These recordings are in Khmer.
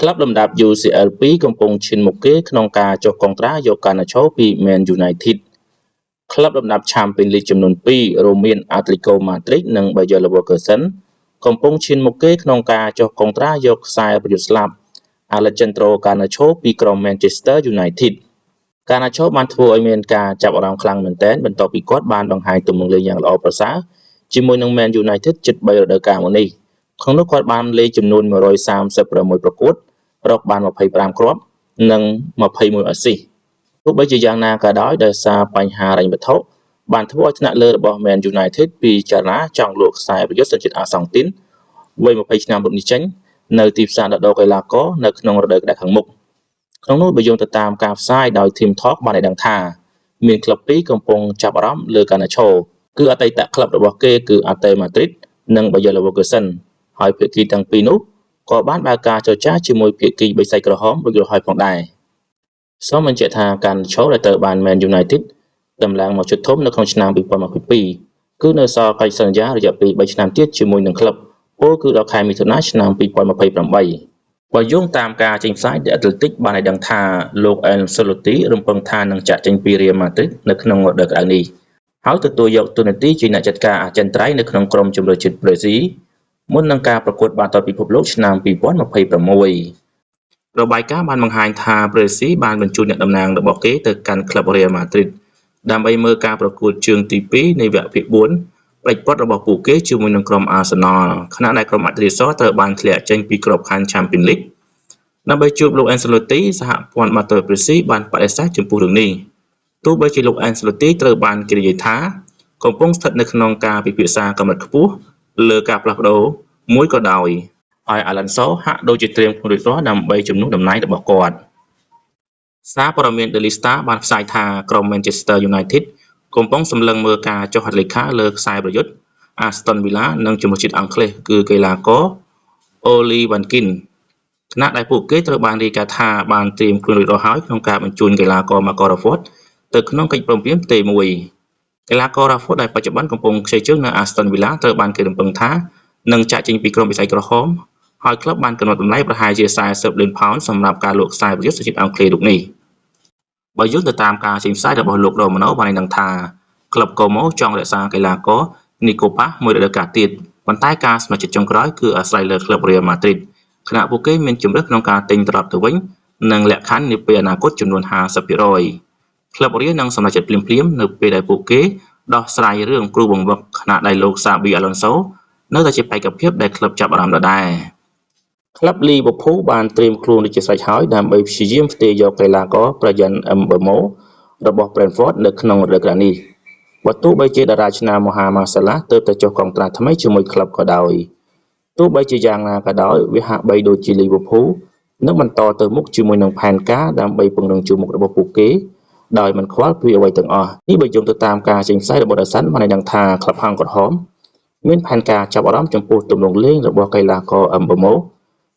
ក្លឹបលំដាប់ UCL 2កំពុងឈានមុខគេក្នុងការចុះកុងត្រាយក Garnacho ពី Man United ក្លឹបលំដាប់ Champions League ចំនួនពីររួមមាន Atletico Madrid និង Bayer Leverkusen កំពុងឈានមុខគេក្នុងការចុះកុងត្រាយកខ្សែប្រយុទ្ធស្លាប់ Alejandro Garnacho ពីក្រុម Manchester United។ Garnacho បានធ្វើឲ្យមានការចាប់អារម្មណ៍ខ្លាំងមែនទែនបន្ទាប់ពីគាត់បានបង្ហាញទំនងលេងយ៉ាងល្អប្រសើរជាមួយនឹង Man United ជិត3រដូវកាលមកនេះក្នុងនោះគាត់បានលេងចំនួន136ប្រកួតរកបាន25គ្រាប់និង21អាស៊ីសទោះបីជាយ៉ាងណាក៏ដោយដោយសារបញ្ហាហិរញ្ញវត្ថុបានធ្វើឲ្យថ្នាក់លើរបស់ Man United ពិចារណាចង់លក់ខ្សែប្រយុទ្ធសញ្ជាតិអាសង់ទីនវ័យ20ឆ្នាំរូបនេះចេញនៅទីផ្សារដោះដូរកីឡាករនៅក្នុងរដូវក្តៅខាងមុខក្នុងនោះបើយោងទៅតាមការផ្សាយដោយ Team Talk បានឲ្យដឹងថាមានក្លឹបពីរកំពុងចាប់អារម្មណ៍លើ Garnacho គឺអតីតក្លឹបរបស់គេគឺ AT Madrid និង Bayer Leverkusen ហើយភាគីទាំងពីរនោះក៏បានបើកការចរចាជាមួយភាគីបិសាចក្រហមរួចរាល់ហើយផងដែរសូមបញ្ជាក់ថា Garnacho ដែលត្រូវបាន Man United ដំឡើងមកជុតធំនៅក្នុងឆ្នាំ2022គឺនៅសល់កិច្ចសន្យារយៈពេល3ឆ្នាំទៀតជាមួយនឹងក្លឹបពោលគឺដល់ខែមិថុនាឆ្នាំ2028បើយោងតាមការចេញផ្សាយ The Athletic បានឲ្យដឹងថាលោក Ancelotti រំពឹងថានឹងចាក់ចេញពី Real Madrid នៅក្នុងរដូវក្តៅនេះហើយទទួលយកតួនាទីជាអ្នកចាត់ការអចិន្ត្រៃយ៍នៅក្នុងក្រុមជម្រើសជាតិប្រេស៊ីលមុននឹងការប្រកួតបាល់ទាត់ពិភពលោកឆ្នាំ2026របាយការណ៍បានបង្ហាញថាប្រេស៊ីលបានបញ្ជូនអ្នកតំណាងរបស់គេទៅកាន់ក្លឹប Real Madrid ដើម្បីមើលការប្រកួតជើងទី2នៃវគ្គភាគ4ផ្ដាច់ព្រ័ត្ររបស់ពួកគេជាមួយនឹងក្រុម Arsenal ខណៈដែលក្រុមអត្រីសត្រូវបានធ្លាក់ចេញពីក្របខ័ណ្ឌ Champions League ដើម្បីជួបលោក Ancelotti សហព័ន្ធបាល់ទាត់ប្រេស៊ីលបានបដិសេធចំពោះរឿងនេះទោះបីជាលោក Ancelotti ត្រូវបានគេនិយាយថាកំពុងស្ថិតនៅក្នុងការពិភាក្សាកម្រិតខ្ពស់លើការផ្លាស់ប្ដូរមួយក៏ដោយហើយ Alonso ហាក់ដូចជាត្រៀមខ្លួនរួចរាល់ដើម្បីជំនួសតំណែងរបស់គាត់សារព័ត៌មាន Daily Star បានផ្សាយថាក្រុម Manchester United កំពុងសម្លឹងមើលការចុះហត្ថលេខាលើខ្សែប្រយុទ្ធ Aston Villa និងជម្រើសជាតិអង់គ្លេសគឺកីឡាករ Ollie Watkins ខណៈដែលពួកគេត្រូវបានរាយការណ៍ថាបានត្រៀមខ្លួនរួចរាល់ហើយក្នុងការបញ្ជូនកីឡាករ Marco Rashford ទៅក្នុងកិច្ចព្រមព្រៀងផ្ទេរមួយកីឡាករ Rashford ដែលបច្ចុប្បន្នកំពុងខ្ចីជើងនៅ Aston Villa ត្រូវបានគេរំពឹងថានឹងចាកចេញពីក្រុមបិសាចក្រហមហើយក្លឹបបានកំណត់តម្លៃប្រហែលជា40លានផោនសម្រាប់ការលក់ខ្សែប្រយុទ្ធសញ្ជាតិអង់គ្លេសរូបនេះបើយោងទៅតាមការចេញផ្សាយរបស់លោក Romano បានឲ្យដឹងថាក្លឹប Como ចង់រក្សាកីឡាករ Nico Paz មួយរដូវកាលទៀតប៉ុន្តែការសម្រេចចិត្តចុងក្រោយគឺអាស្រ័យលើក្លឹប Real Madrid ខណៈពួកគេមានជម្រើសក្នុងការទិញត្រឡប់ទៅវិញនិងលក្ខខណ្ឌនាពេលអនាគតចំនួន50%ក្លឹប Real នឹងសម្រេចចិត្តភ្លាមៗនៅពេលដែលពួកគេដោះស្រាយរឿងគ្រូបង្វឹកខណៈដែលលោក Xabi Alonso នៅតែជាបេក្ខភាពដែលក្លឹបចាប់អារម្មណ៍ដដែលក្លឹប Liverpool បានត្រៀមខ្លួនរួចជាស្រេចហើយដើម្បីព្យាយាមផ្ទេរយកកីឡាករ Bryan Mbeumo របស់ Brentford នៅក្នុងរដូវកាលនេះបើទោះបីជាតារាឆ្នើម Mohamed Salah ទើបតែចុះកុងត្រាថ្មីជាមួយក្លឹបក៏ដោយទោះបីជាយ៉ាងណាក៏ដោយវាហាក់បីដូចជា Liverpool នឹងបន្តទៅមុខជាមួយនឹងផែនការដើម្បីពង្រឹងជួរមុខរបស់ពួកគេដោយមិនខ្វល់ពីអ្វីទាំងអស់នេះបើយោងទៅតាមការចេញផ្សាយរបស់ The Sun បានឲ្យដឹងថាក្លឹបហាងក្រហមមានផែនការចាប់អារម្មណ៍ចំពោះទម្រង់លេងរបស់កីឡាករ Mbeumo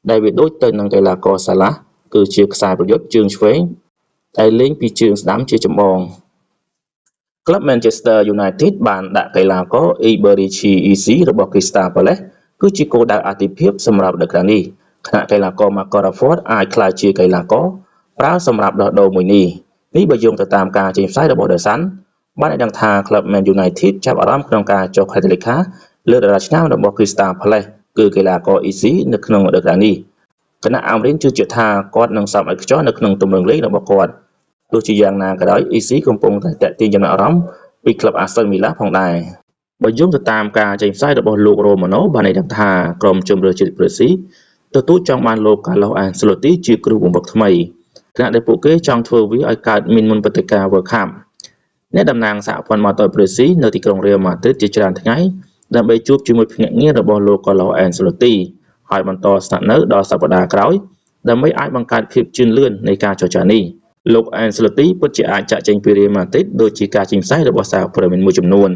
ដែលវាដូចទៅនឹងកីឡាករ Salah គឺជាខ្សែប្រយុទ្ធជើងឆ្វេងដែលលេងពីជើងស្ដាំជាចម្បងក្លឹប Manchester United បានដាក់កីឡាករ Eberechi Eze របស់ Crystal Palace គឺជាគោលដៅអាទិភាពសម្រាប់រដូវកាលនេះខណៈកីឡាករ Marco Rashford អាចក្លាយជាកីឡាករប្រើសម្រាប់ដោះដូរមួយនេះនេះបើយោងទៅតាមការចេញផ្សាយរបស់ The Sun បានឲ្យដឹងថាក្លឹប Man United ចាប់អារម្មណ៍ក្នុងការចុះហត្ថលេខាលើតារាឆ្នើមរបស់ Crystal Palace គឺកីឡាករ Eze នៅក្នុងរដូវកាលនេះគណៈអាមរិនជឿជាក់ថាគាត់នឹងសមឥតខ្ចោះនៅក្នុងទម្រង់លេងរបស់គាត់ទោះជាយ៉ាងណាក៏ដោយ Eze កំពុងតែទាក់ទាញចំណាប់អារម្មណ៍ពីក្លឹប Aston Villa ផងដែរបើយោងទៅតាមការចេញផ្សាយរបស់លោក Romano បានឲ្យដឹងថាក្រុមជម្រើសជាតិប្រេស៊ីទទូចចង់បានលោក Carlo Ancelotti ជាគ្រូបង្វឹកថ្មីខណៈដែលពួកគេចង់ធ្វើវាឲ្យកើតមានមុនព្រឹត្តិការណ៍ World Cup អ្នកតំណាងសហព័ន្ធបាល់ទាត់ប្រេស៊ីនៅទីក្រុង Real Madrid ជាច្រើនថ្ងៃដើម្បីជួបជាមួយភ្នាក់ងាររបស់លោក Carlo Ancelotti ហើយបន្តស្នាក់នៅដល់សប្តាហ៍ក្រោយដើម្បីអាចបង្កើតភាពជឿនលឿននៃការចរចានេះលោក Ancelotti ពិតជាអាចចាកចេញពី Real Madrid ដូចជាការចេញផ្សាយរបស់សារព័ត៌មានមួយចំនួន។